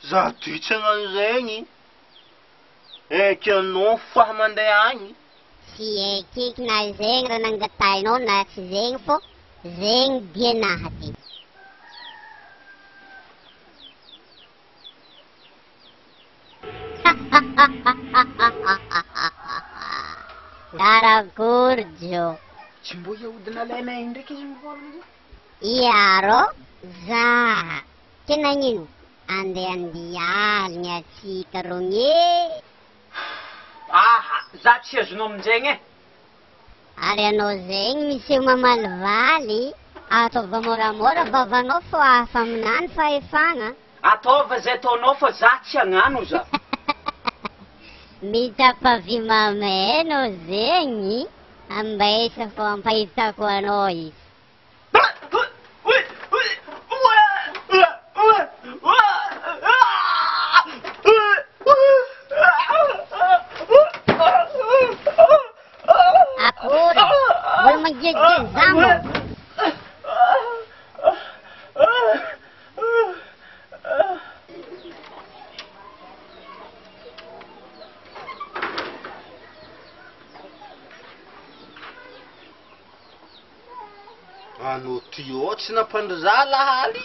Za ty tsy hagnano zegny. Eky anao faha mandeha agny. Tsy ekeky na zegny raha nangatahinao na tsy zegny fô zegny dianaha ty. Karakory Joe. Tsy mbô hiahodina alainay ndraiky izy mivôlagna zay. Iarô za ke nagnino andeha andia aligny atsika rogny e. Aha, za tsy azonao aminjegny e. Ary anao zegny miseho mamalivaly, ataova moramora vavanao fô hafa aminah ny fahefagna. Ataova zay ataonao fa za tsy hagnano za. Mitsapa vy mamay anao zegny, ambesa fô ampahitako anao izy. Akory, mbola mangiagiagy za mbô. Anao ty ô tsy nampandry za lahaly.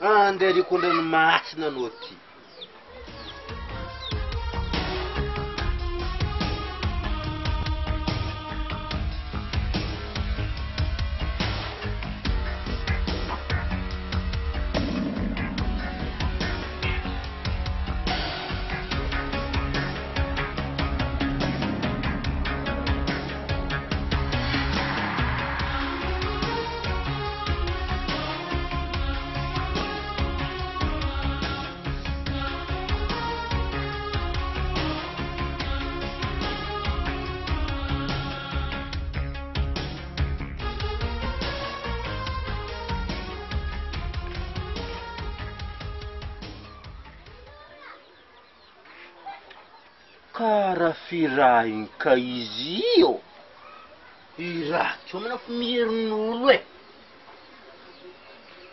Andeha ariko an-dranomasina anao ty. Kara firahiny ka izy io. I raha teo manao fa miherin'olo e.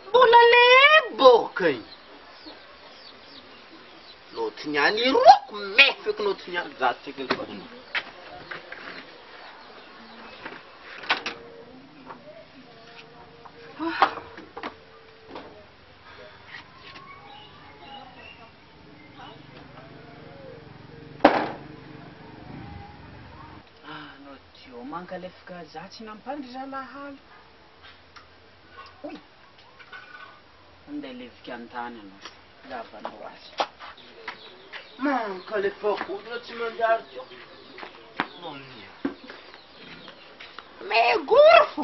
Mbola le boka igny. Nao ty niany iroko mefeky nao ty niany za tsy eky fa. Anao teo mankalefaka za tsy nampandry zalahaly. Oy! Andeha levika an-tany anao. Lavanao azy. Mankalefaka olona tsy manjary teo. Nao nia. Megoro fo.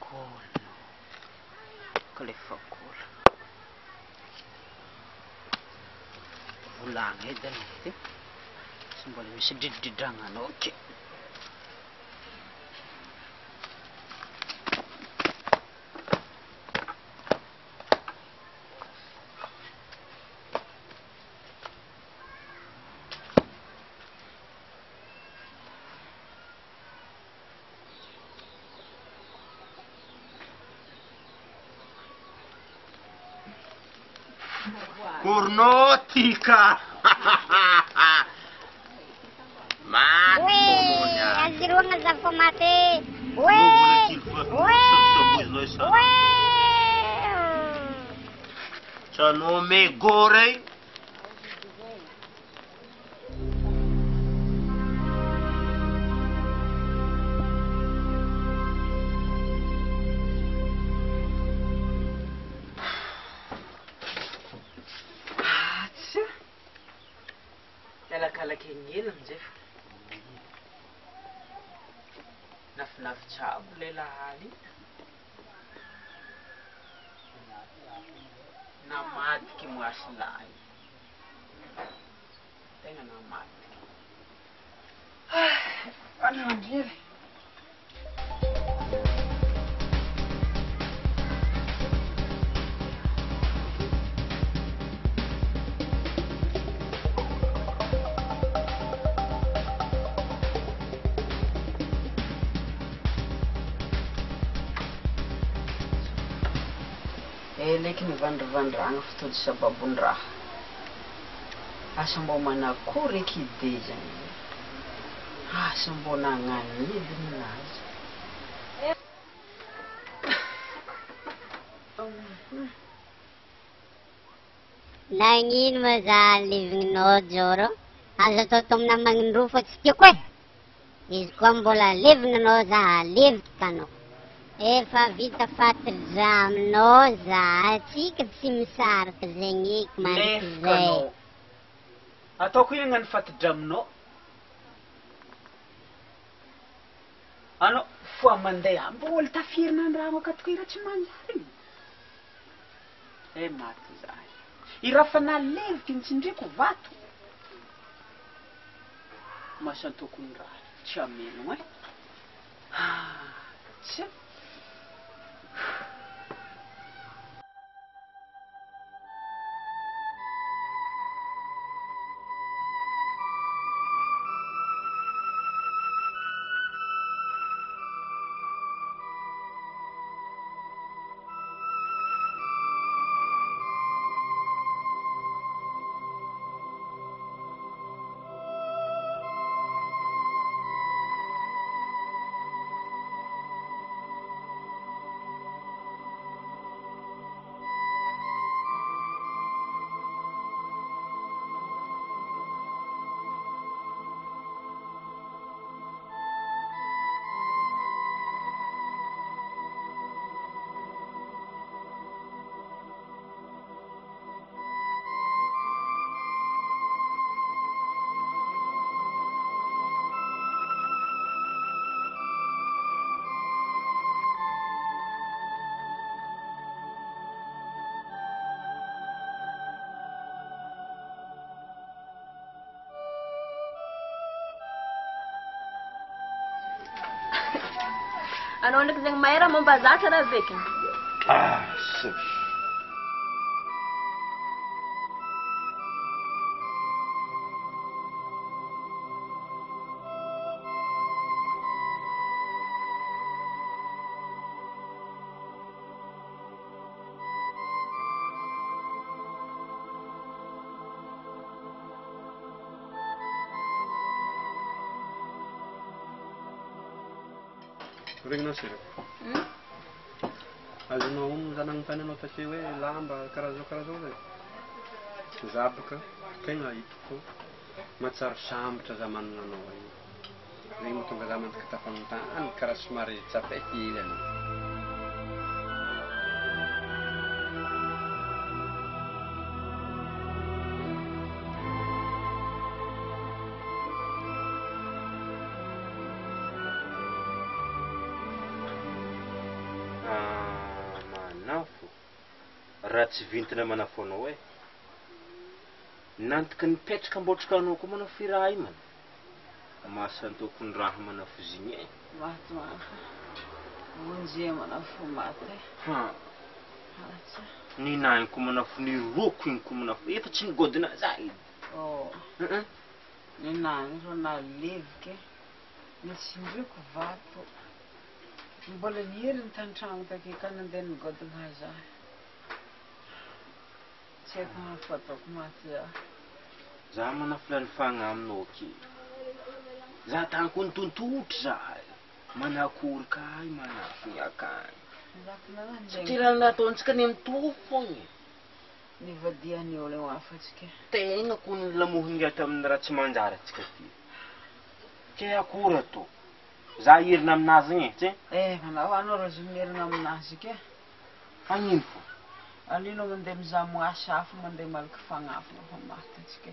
Kolo. Kalefa kolo. Volagna edy anao ty. Tsy mbola misy dridridrananao ke. Cornotica! Maty Oe, momonya. aziroagna za fô maty. Oe, oe, oe. Tranao megore. Atsa. Talaky agnela aminjay fa nafinafy tsabo lay lahaly igny. Namadiky moasilahy. Tegna namadiky. Anandry. Eleky nivandrivandragna fitody sababon-draha. Asa mbô manakory eky ide zany. Asa mbô nagnano edy ninazy. Nagnino ma za alevigninao Joro? Aza atao taminà magnindroa fa tsy tiako e! Izy koa mbola alevina anao za aleviko anao. Efa vita fatidra aminao za, atsika tsy misaraka zegny eky Lefika mandrakizay. anao. Ataoko ino hagnano fatidra aminao? Anao foa mandeha mbola tafirina an-drano akato ko i raha tsy manjary igny. Eh maty zahay. I raha fa naleviky nitsindriko vato. Masantokony raha tsy amelogno e. Ah, tsy. Anao ndraiky zegny mahay raha momba za tsara beky. Ah, sy. Regninao sira. Azonao ono za nagnontany anao take hoe lamba karaha zao karaha zao zay. Za bôka tegna hitako mahatsiaro sambatra za manana anao io. Zegny mahatonga za mantsy tafagnotany karaha somary tsapaiky hely anao. Ah, manafo. Raha tsy vintina manafo anao e. Nantoka nipetraka ambotrika anao koa manafo i raha io man. Masantokony raha manafo zigny e. Maty mafy. Vonjy manafo maty. Ha, Hatsa. ninahiny ko manafo niroko igny ko manafo. Efa tsy nigodina za edy. Oh. Uh-uh. Ninahiny ro naleviky. Nitsindriko vato. Mbola nieriny tan-tragno take ka nandeha nigodina za. Tsy haiko hafa ataoko maty za. Za manafo lany fagna aminao ke. Za tany ko nitontotry za. Manakory kay manafo ny akany. Zako nagnano Satria zegny. raha nataontsika ny mitovy fogna. Nivadian'ny olo hafa tsika. Tegna ko ny lamohinga tamin'ny raha tsy manjary atsika ty. Ke akory atao. Za herina aminazy igny e, tsy? Eh, manao anao raha zo mierina aminazy ke. Fagnino fo? Alino mandeha mizaha moasy hafa mandeha malaky fagnafina fa maty atsika.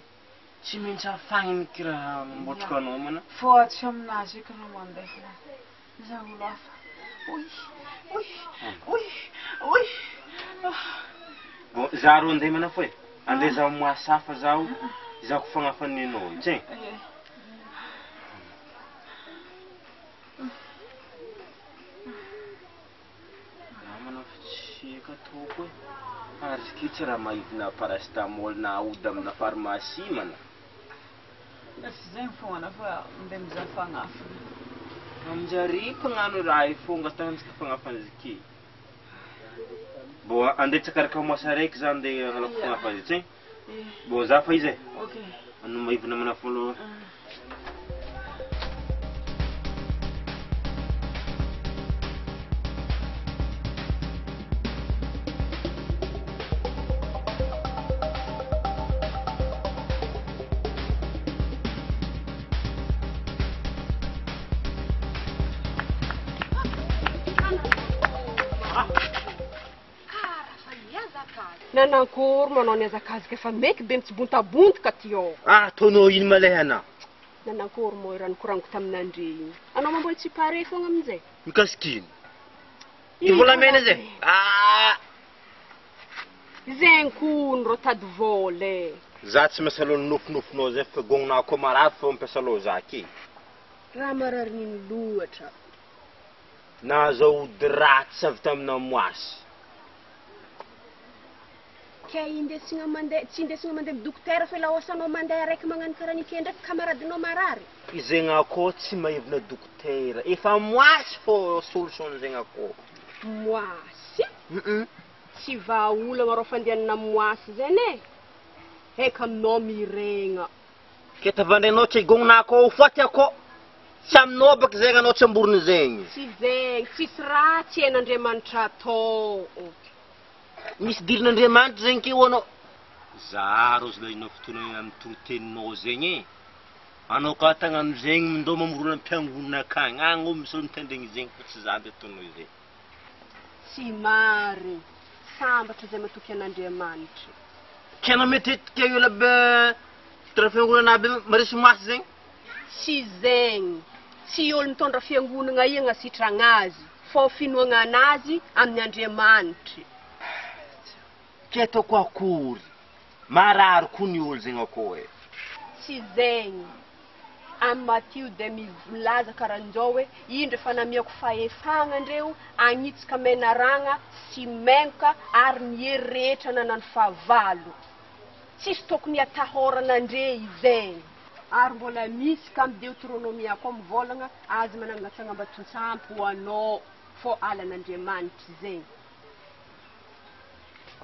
Tsy maintsy afagniniky raha mambotrika anao mana. Fô tsy aminazy eky anao mandeha. Za olo hafa. Oy, oy, oy, oy. Bon, za rô andeha mana fô e. Andeha zaho moasa fa zaho, zaho ko fagnafaninao io, tse. Eh. Za manao fa tsy haiko ataoko e. Ary izy ky tsy raha maivina paracétamol na aody amina pharmacie mana. Tsy zegny fô mana fa andeha mizaha fagnafany. Aminjare mpagnano raha io fô angatahantsika fagnafany izy ky. Bon, andeha tsakaraka moasa araiky za andeha hanalako fagnafany izy, tse. Bon, za fa izy e. Ok. Anao maivina mana fô aloha. Nanankory manao ny hazakazaka efa meky be mitsibontabontoka ty ao. Ah, ataonao ino malay ana? Nanankory moa raha nikoraniko tamin'andre igny. Anao mamboly tsy pare foagna amin'izay. Mikasiky ino? Ty volamena zay? Ah! Zegny kono rô tady vola e. Za tsy miasa loha ny nofinofinao zay fa gogna koa marary fa mampiasa loha za ke. Raha mararin'ino loatra. Nahazo ody ratsy avy tamina moasy. Ke indesigna mandeha, tsy indesigna mandeha amy dokotera fa la osanao mandeha araiky magnano karaha nike ndraiky kamaradinao marary. Zegny akô tsy maivina dokotera. Efa moasy fô solution zegny akô. Moasy? Tsy vahaolagna rô fandehanana moasy zany e. Eka aminao miregna. Ke tavandrainao tsy gogna akô ho faty akô. Tsy aminao baky zegny anao tsy amborony zegny. Tsy zegny, tsisy raha tsy hain'Andriamanitra atao. Misy dirin'Andriamanitra zegny ke ho anao. Za rô zalahy inao fotoana amy toroteninao zegny e. Anao ka tagnano zegny mindô mamorona mpiangonana akagny. Agny ô misy olo mitandregny zegny fa tsy za nde ataonao zegny. Tsy marigny. Sambatra zay matoky an'Andriamanitra. Ke anao metetiky eo labe tondra fiangonana aby marisy maso zegny? Tsy zegny. Tsy olo mitondra fiangonana io agnasitragna azy. Fô finoagna anazy amin'ny Andriamanitra. Ke ataoko akory? Marary koa ny olo zegny akô e. Tsy zegny. Amy Matio de milaza karahan'izao hoe indro efa namiako fahefagna andreo agnitsika menaragna sy mengoka ary ny hery rehetra nanano fahavalo. Tsisy tokony atahorana andre izegny. Ary mbola misy ka amy Deuteronomia koa mivolagna azy manangana tsangambatotsampy ho anao fô alan'Andriamanitra zegny.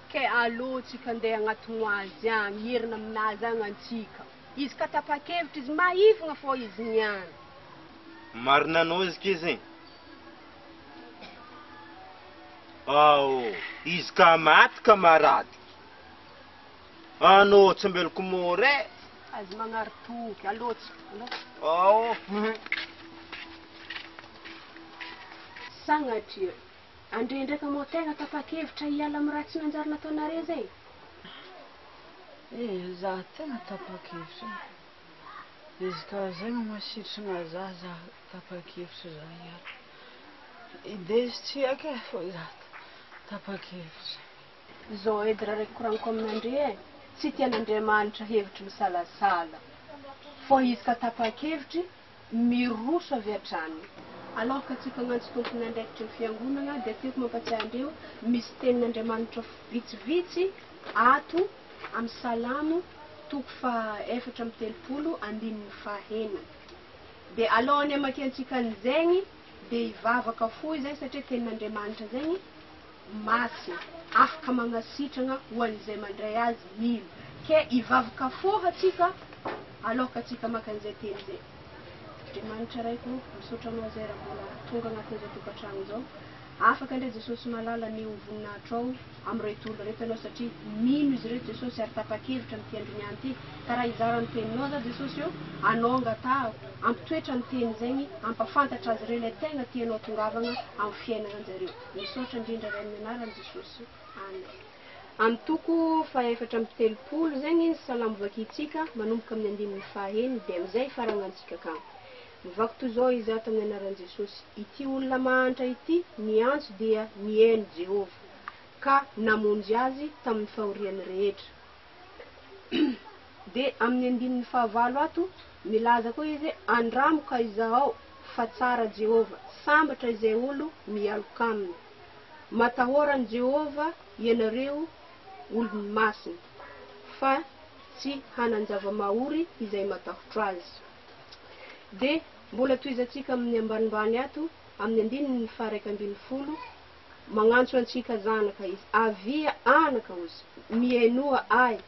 Ke aloha tsika andeha agnatogno azy agny, hierina aminazy agny antsika. Izy ka tapa-kevitra izy maivagna fô izy niany. Marina anao izy ke zegny? Ao, izy ka maty ka marady. Anao tsy ambelako môre. Azy magnary toky, aloha tsika, aloha. Ao. Sagnatria, andre ndraiky moa tegna tapa-kevitra hiala amy raha tsy nanjary nataonare zay. Eh, za tegna tapa-kevitra. Izy ka zegny masitrana za, za tapa-kevitra za hiala. Idezy tsy haiko e, fô za tapa-kevitra. Zao edy raha raiky koragniko amin'andre e, tsy tian'Andriamanitra hevitry misalasala. Fô izy ka tapa-kevitry, miroso avy hatrany. Aloha tsika agnantso tompon'andraikitry ny fiangonana dia tiako mampatsiahy andreo misy tenin'Andriamanitra vitsivitsy ato amin'ny Salamo toko faha 34 andininy fahenina. Dia alohan'ny hamakiantsika an'izegny dia hivavaka fohy zay satria tenin'Andriamanitra zegny masina, afaka magnasitrana ho an'izay mandray azy mino. Ke hivavaka fohy atsika aloha atsika maka an'izay teny zay. Andriamanitra raiko, misaotra anao zay raha mbola tonga agnatin'izao tokantrano izao. Afaka ndray Jesosy malala ny ho voninahitrao amin'ireto olona ireto ianao satria mino izy ireto Jesosy ary tapa-kevitra amin'ity andro niany ity. Ka raha hizara ny teninao za Jesosy eo, anao angatahako, ampitoetra ny teny zegny, ampafantatra azy ireo ilay tegna tianao tongavana amin'ny fiainana anjareo. Misaotra indrindra ray amin'ny anaran'i Jesosy. Amen. Amin'ny toko faha-34 zegny ny salamo vakintsika manomboka amin'ny andininy faha-6 dia amin'izay faragnantsika akagny. Mivaky toy izao izy ato amin'ny anaran'i Jesosy, Ity olona mahantra ity niantso dia nihaino Jehovah, ka namonjy azy tamin'ny fahoriany rehetra. Dia amin'ny andininy fahavalo ato, milaza koa izy hoe, Andramo ka izahao fa tsara Jehovah, sambatra izay olo mialoka aminy. Matahora an'i Jehovah ianareo olony masina, fa tsy hanan-java-mahory izay matahotro azy. Dia mbola tohizantsika amin'ny ambanimbany ato, amin'ny andininy faha-11, magnantso antsika zanaka izy, Avia anaka, hozy, mihainoa ahy,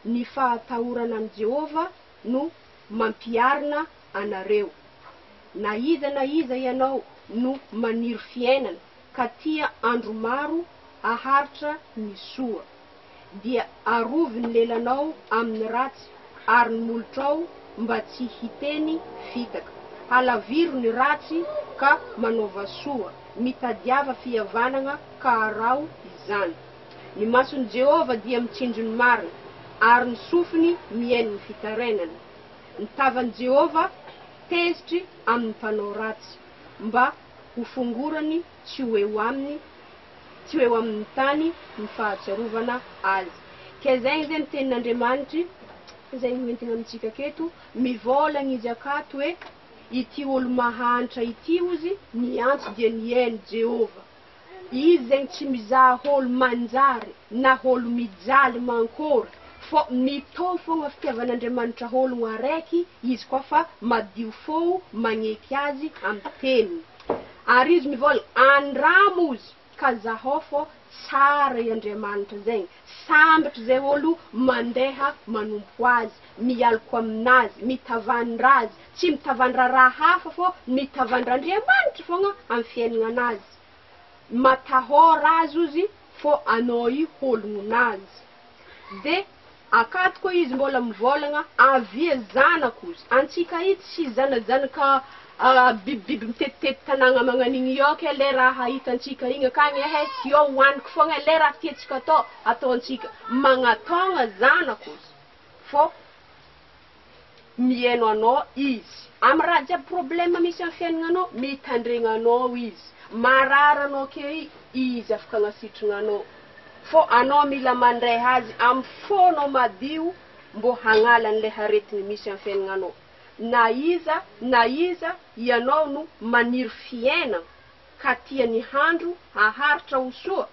ny fahatahorana an'i Jehovah no mampiarina anareo. Na iza na iza ianao no maniry fiainana ka tia andro maro haharitra ny soa, dia arovy ny lelanao amin'ny ratsy ary ny molotrao mba tsy hiteny fitaka. Halaviro ny ratsy ka manaova soa, mitadiava fihavanana ka araho izany. Ny mason'i Jehovah dia mitsinjo ny marina, ary ny sofiny mihaino ny fitarainana. Ny tavan'i Jehovah tezitry amin'ny mpanao ratsy, mba hofongorany tsy ho eo aminy tsy ho eo amin'ny tany ny fahatsiarovana azy. Ke zegny zegny tenin'Andriamanitry zegny hoentigna amintsika aketo, mivôlagna izy akato hoe, ity olo mahantra ity ozy niantso dia nihaino Jehovah. Izy zegny tsy mizaha ôlo manjary na ôlo mijaly mankôry fô mitô fôgna fitiavan'Andriamanitra ôlogno araiky izy koa fa madio fô magneky azy amy teniny. Ary izy mivôlagna andramo ozy ka zahao fô tsara i Andriamanitra zegny, sambatry zay ôlo mandeha manompo azy, mialoko aminazy, mitavandra azy, tsy mitavandra raha hafa fô mitavandra Andriamanitra fôgna amy fiaignananazy. Matahora azy ozy fô anao io hôlognonazy. De akato koa izy mbola mivôlagna avia zanako ozy, antsika io tsy zanajanaka bibibiby mitetitety tanàgna magnan'igny io ke le raha hitantsika igny akagny ehe io hoaniko fôgna le raha tiantsika atao ataontsika, magnatôgna zanako ozy fô mihaino anao izy. Amy raha jiaby problème misy amy fiaignananao, mitandregna anao izy. Marary anao ke izy afaka agnasitragna anao. Fô anao mila mandray azy amy fônao madio mbô hagnala an'le aretigny misy amy fiaignananao. Na iza na iza ianao no maniry fiainana ka tia ny handro haharitra ho soa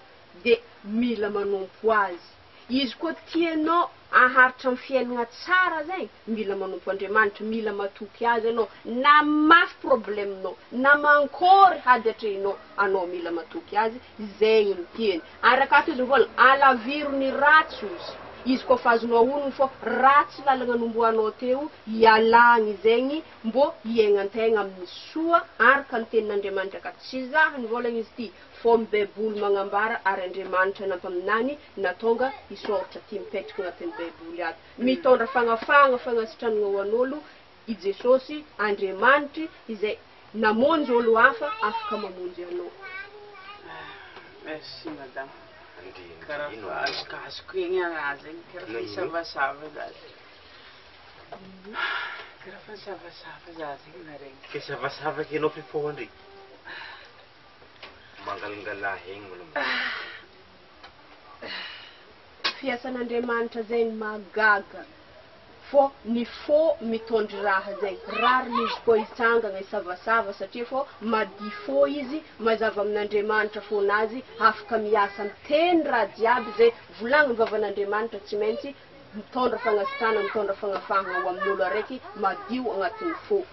de mila manompo azy. Izy koa tianao haharitra amin'ny fiainana tsara zegny, mila manompo Andriamanitra, mila matoky azy anao, na mafy problème-nao, na mankôry hady atrehinao, anao mila matoky azy, zegny no tiany. Ary akato izy mivôlagna, alaviro ny ratsy ozy. Izy koa fa azonao onony fô ratsy lalagna nomboanao teo, ialagny zegny mbô hiaignan-tegna amin'ny soa araka ny tenin'Andriamanitra ka tsy zah nivôlagna izy ty, Fô ny Baiboly magnambara ary Andriamanitra nampaminany natonga hisoratra ty mipetraka agnatin'ny Baiboly ato. Mitondra fagnafahagna fagnasitranagna ho an'olo i Jesosy Andriamanitry izay namonjy olo hafa afaka mamonjy anao. Merci madame. Karaha fa azokazoko igny raha zegny, karaha fa hisavasava za zegny. Karaha fa nisavasava za zegny naregny. Ke savasava ke anao fefô ndry. Mangalangala hegny mbola Fiasan'Andriamanitra zegny mahagaga fô ny fô mitondry raha zegny, rariny izy koa hitsangana hisavasava satria fô madio fô izy, mazava amin'Andriamanitra fônazy, afaka miasa miteny raha jiaby zay volagniny vavan'Andriamanitra tsy maintsy mitondra fagnasitrana mitondra fagnafahagna ho amin'olo araiky madio agnatin'ny fô.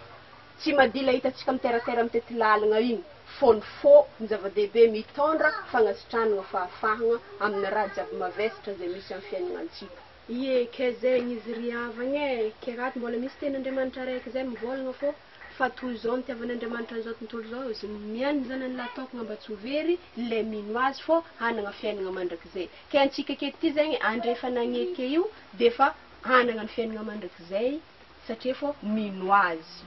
Tsy madila hitantsika miteratera mitety lalagna igny fô ny fô ny zava-dehibe mitondra fagnasitranagna fahafahagna aminy raha jiaby mavesatra zay misy amy fiaignanantsika. Ie, ke zegny izy ry havagna e, ke raty mbola misy tenin'Andriamanitra araiky zay mivôlagna fô fa toy izao nitiavan'Andriamanitra an'izao tontolo izao izy mihaino ny zanany lahy tokagna mba tsy ho very le mino azy fô hanagna fiaignana mandrakizay. Ke antsika aketo ty zegny andrefa nagneke io de fa hanagna ny fiaignana mandrakizay satria fô mino azy.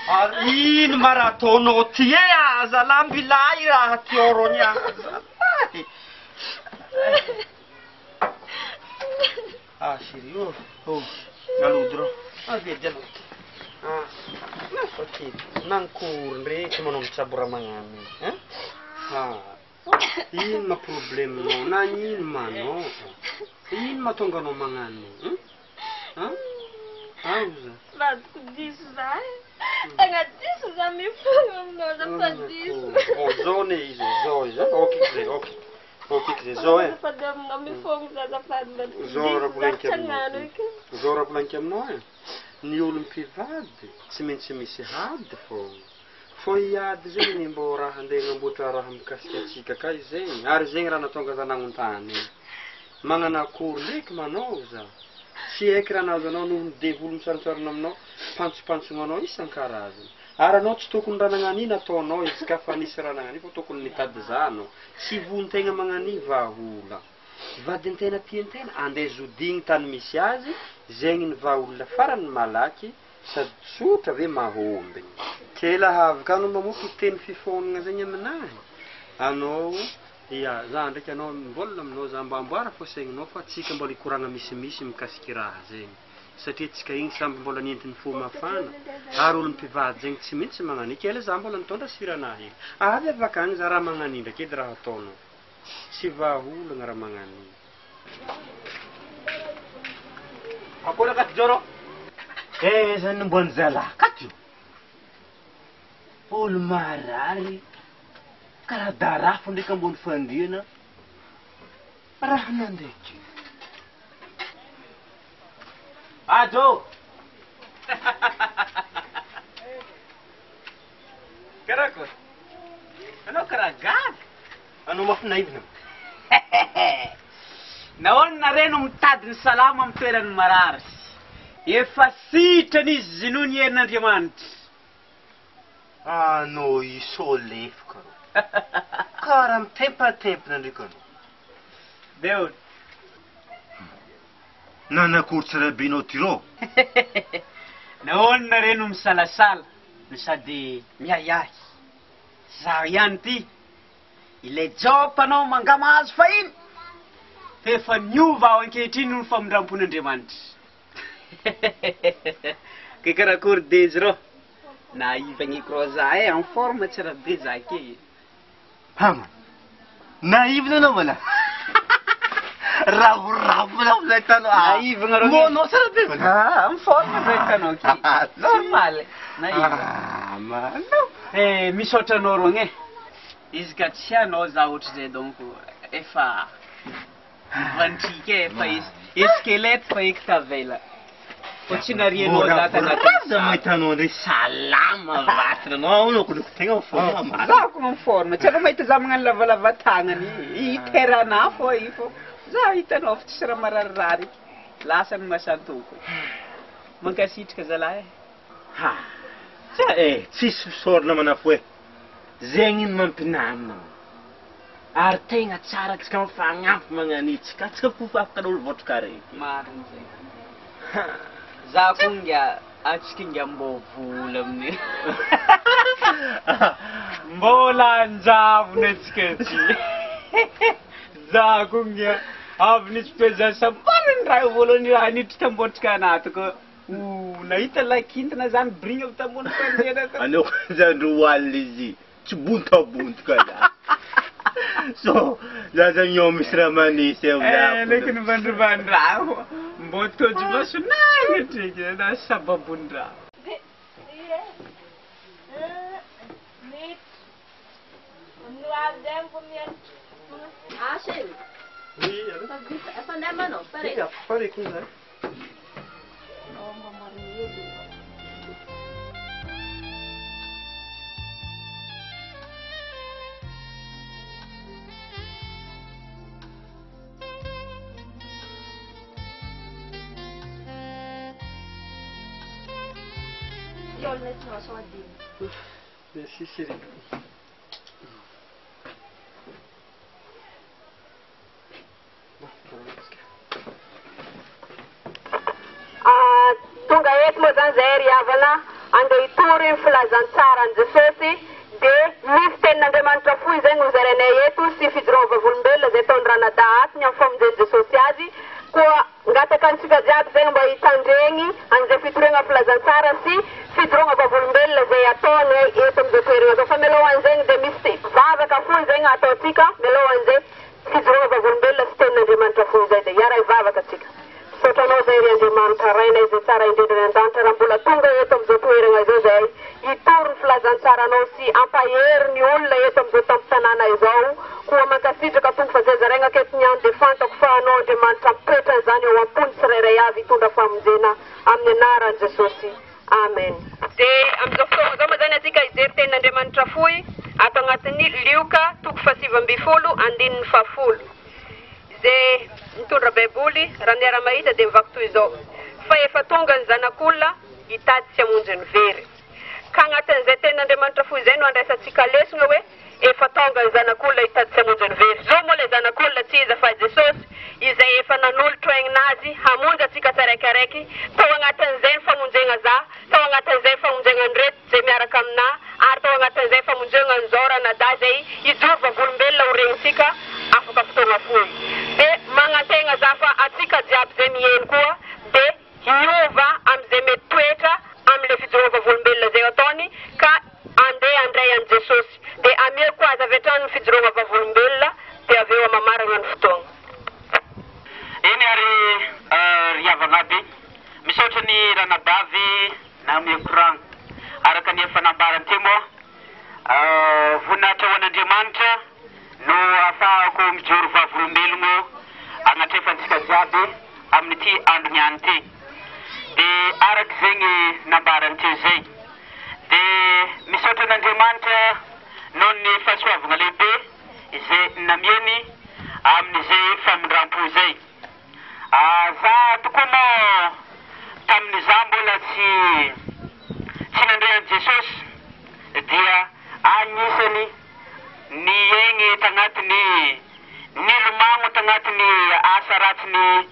Ary ino ma raha ataonao ty e? Aza lambilay raha ty oro ny aza. Ah chérie, oh, oh, alodro. Ah, vedi alodro. Ah, nafa kely. Nankory ndraiky manao mitsabo raha magnano. Hein? Ah. Ino ma probleminao? Nagnino manao? Ino mahatonga anao magnano? Hein? Ah? Auza. Vadiko diso za e. Tegna diso za mifogna aminao za fa diso. Bon, zao ne izy, zao izy. Ok zay, ok. Ok zay, zao e. Azafady aminao mifogna za azafady vadiko. Zao raha Diso za volanika tsy hagnano aminao. eky. Zao raha volanika aminao e. Ny olo mpivady tsy maintsy misy hady fogna. Fô hiady zegny ny mbô raha andeha hagnamboatra raha mikasika atsika ka izegny. Ary zegny raha nahatonga za nagnontany. Magnano akory ndraiky manao za. Tsy haiky raha nahazo anao noho ny devoly misarontsarona aminao, pantsopantsogna anao isan-karazany. Ary anao tsy tokony raha nagnano ino ataonao izy ka fa nisy raha nagnano io fa tokony nitady za anao. Tsy vontegna magnano io vahaola. Vadin-tena tian-tena, andeha zodigny tany misy azy, zegny ny vahaolona farany malaky sady tsotra ve mahomby. Kela havaka anao mamoky teny fifonana zegny aminahy. Anao, ia, za ndraiky anao mivôlana aminao za mba amboara fô saigninao fa tsika mbola hikoragna misimisy mikasiky raha zegny. Satria tsika igny samby mbola nientin'ny fo mafana ary olo mpivady zegny tsy maintsy magnano. Ikela za mbola nitondra siranahy hely. Avy avaka agny za raha magnano io ndraiky edy raha ataonao. Tsy vahaolana raha magnano io. Akory akaty Joro? Eh, zany nomboan'ny zalahy akaty io. Olo marary, karaha darafo ndraiky ambony fandriana, raha nandeha Ajo! Karakory? Anao karaha gaga? Anao mafy naivina. Nahoana nareo no mitady ny salama amin'ny toeran'ny marary? Efa sitrana izy zinoa ny herin'Andriamanitra. Anao iso lefoka rô. Karaha mitempatempina ndraiky anao. Deo. Nanakory tsara be anao ty rô. Nahoana nareo no misalasala no sady miahiahy? Zaho ihany ty. Ilay Job mpanao mangamahazo fahiny, fa efa niova aho ankehitriny noho ny famindram-pon'Andriamanitra. Ke karakory dezy rô? Naivagny rô za e, en forme tsara be za ke. Hama, naivina anao mala. Ravoravo mala nahita anao. Naivagna rô. Monao tsara be mala. Ah, en forme za hitanao ke. Normal. Naivagna. Ah, manao. Eh, misaotra anao rô e. Izy ka tsy anao za ohatr'izay donc efa mivantrika e, efa esquelette fa eky tavela. Fa tsy narianao za tanatin'ny Za mahita anao ndray salama vatana anao ahoana ko loko tegna forme marina. Za ko en forme, tsy anao mahita za magnano lavalava tagnany i terana fô i fô. Za hitanao fa tsisy raha mararirary. Lasa ny masantoko. Mankasitraka zalahy e. Ha. Tsa e, tsisy fisaorana manafo e. Zegny no mampinamina. Ary tegna tsara tsika mifagnampy magnano io tsika tsika kofa afaka an'olo votraka araiky. Marina zay. Za ko nga atsika nga mbô vola amin'ny. Mbola anjavona atsika ty. Za ko nga avy nisy peza sambarany raha voalohany raha niditra tambotrika anaty ko. O nahita lakintana zany brigna avy tambony fandriana ko. Anao zany ro alina izy tsy bontabontoka za. So za zany io misy raha manisy eo Eh, leky nivandrivandra mbô tojo masonagny atriky na sababon-draha. Ah, chérie. Oui, allô? Efa vita, efa andeha manao, pare. Ia, pare koa zay. Oh, mamboariny hely. Merci chérie. Tonga eto moa zany zay ry havana andeha hitory ny filazantsaran'i Jesosy dia Misy tenin'Andriamanitra fohy izay nozarainay eto sy fijoroana vavolombelona izay ataon'ny ranadahy ato ny amin'ny famonjen'i Jesosy azy. Koa angataka antsika jiaby zegny mba hitandregny an'izay fitoriagna filazantsara sy fijoroagna vavolombelona izay ataonay eto amin'izao toeragna zao. Fa mialohan'izegny dia misy vavaka fohy zegny ataontsika mialohan'izay fijoroagna vavolombelona sy tenin'Andriamanitra fohy izay dia hiara-hivavaka tsika. Misaotra Anao izay ry Andriamanitra Rainay izay tsara indrindra any an-danitra raha mbola tonga eto amin'izao toeragna izao izahay hitory ny filazantsaranao sy hampahery ny olona eto amin'izao tampon-tanàna izao koa mankasitraka Tompo fa izay zaraigna aketo niany dia fantako fa Anao Andriamanitra mitoetra an'izany ao am-pony tsirairay avy hitondra famonjena amin'ny anaran'i Jesosy Amen. Dia amin'izao fotoagna izao moa zany antsika hijery tenin'Andriamanitra fohy ato agnatin'ny Lioka toko faha-19 andininy faha-10. Izay mitondra Baiboly, raha miara-mahita dia mivaky toy izao, Fa efa tonga ny Zanak'olona hitady sy hamonjy ny very. Ka agnatin'izay tenin'Andriamanitra fohy izay no andraisantsika lesona hoe, Efa tonga ny Zanak'olona hitady sy hamonjy ny very. Zo moa ilay Zanak'olona tsy iza fa Jesosy, izay efa nanolotro aigna Azy hamonjy antsika tsaraikaraiky, tao agnatin'izay ny famonjegna za, tao agnatin'izay ny famonjegna an'ireto izay miaraka aminà, ary tao agnatin'izay famonjegna an'izao ranadahy izay hijoro vavolombelona ho regnintsika afaka fotoagna fohy. Dia magnantegna za fa antsika jiaby izay miheno koa dia hiova amin'izay mety toetra amin'ilay fijoroana vavolombelona izay ataony ka andeha handray an'i Jesosy. Dia ameako azy avy hatrany ny fijoroana vavolombelona dia avy eo hamamaragna ny fotoagna. Eny ary ry havagna aby, misaotra ny ranabavy nanome koragna. Araka ny efa nambarany teo moa, voninahitra ho an'Andriamanitra no ahafahako mijoro vavolombelogno agnatrefantsika jiaby amin'ity andro niany ity. Dia araka zegny nambarany teo zay. Dia misaotra an'Andriamanitra noho ny fahasoavagna lehibe izay namiany amin'izay famindram-po izay. Za tokoa moa tamin'izaho mbola tsy tsy nandre an'i Jesosy dia agnisan'ny niaigny tagnatin'ny nilomagno tagnatin'ny asa ratsin'ny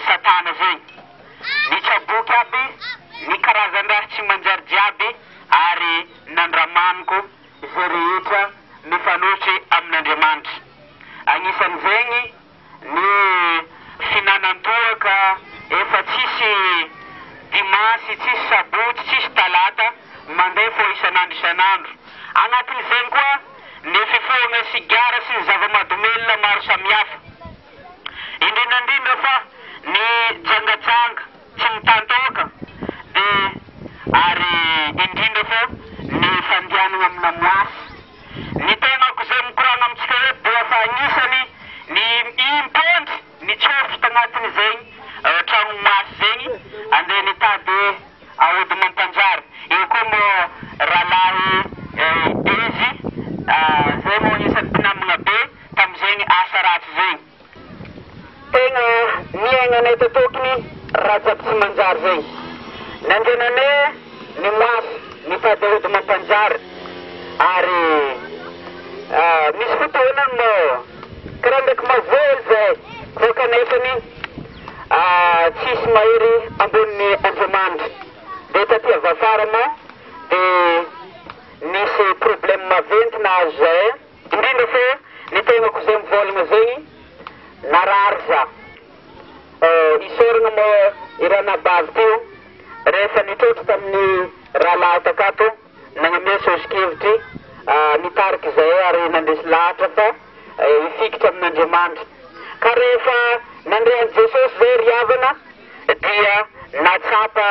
satana zay. Ny tsaboky aby, ny karazan-draha tsy manjary jiaby ary nandramaniko izay rehetra mifanohitry amin'Andriamanitra. Agnisan'izegny ny fihinanan-toaka efa tsisy dimansy, tsisy sabotsy, tsisy talata, mandeha fô isan'andro isan'andro. Agnatin'izegny koa ny fifohagna sigara sy ny zava-mahadomelina maro samihafa. Indrindra indrindra fa ny jangajanga tsy mitantoaka dia ary indrindra fa ny fandianana amina moasy. Ny tenako izay mikoragna amintsika eto dia efa agnisany ny impondry nitsofotry tagnatin'izegny tragno moasy zegny andeha nitady aody mampanjary. Eo koa moa rahalahy Dezy zay moa agnisan'ny mpinamagna be tamin'izegny asa ratsy zegny. Tegna niaignanay totokiny raha jiaby tsy manjary zegny. Nandehananay ny moasy nitady aody mampanjary ary misy fotoana moa karaha ndraiky mavoely zahay fô kanefany tsisy mahery ambonin'ny Andriamanitra. Dia taty avafara moa dia nisy problème maventy nahazo zahay. Indrindra fa ny tegnako izay mivolagna zegny narary za. Isaoragna moa i ranabavy teo rehefa nitrotro tamin'ny rahalahy takato nagnamia soso-kevitry nitariky zahay ary nandresy lahatra fa hifikitra amin'Andriamanitra. Ka rehefa nandre an'i Jesosy zay ry havana dia nahatsapa.